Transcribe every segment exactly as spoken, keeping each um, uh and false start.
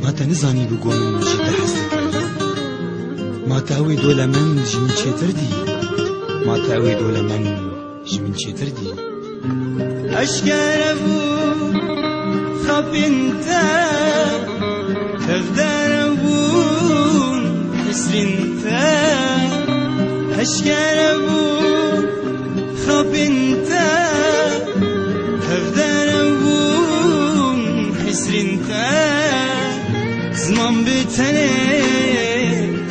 Ma te nizanî bû ku min ji te hez dike. Ma te ew ê dolemen ji min çêtir dî. Ma te ew ê dolemen ji min çêtir dî. Eşkere bû xapên te, tevdere bûn hisrên te. Eşkere bû xapên te, tevdere bûn hisrên te. Ziman bi tenê,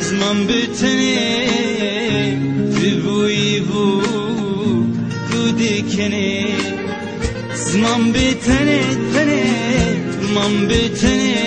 ziman bi tenê, tu bûyî bû, tu dikenê. Ziman bi tenê, tenê, ziman bi tenê,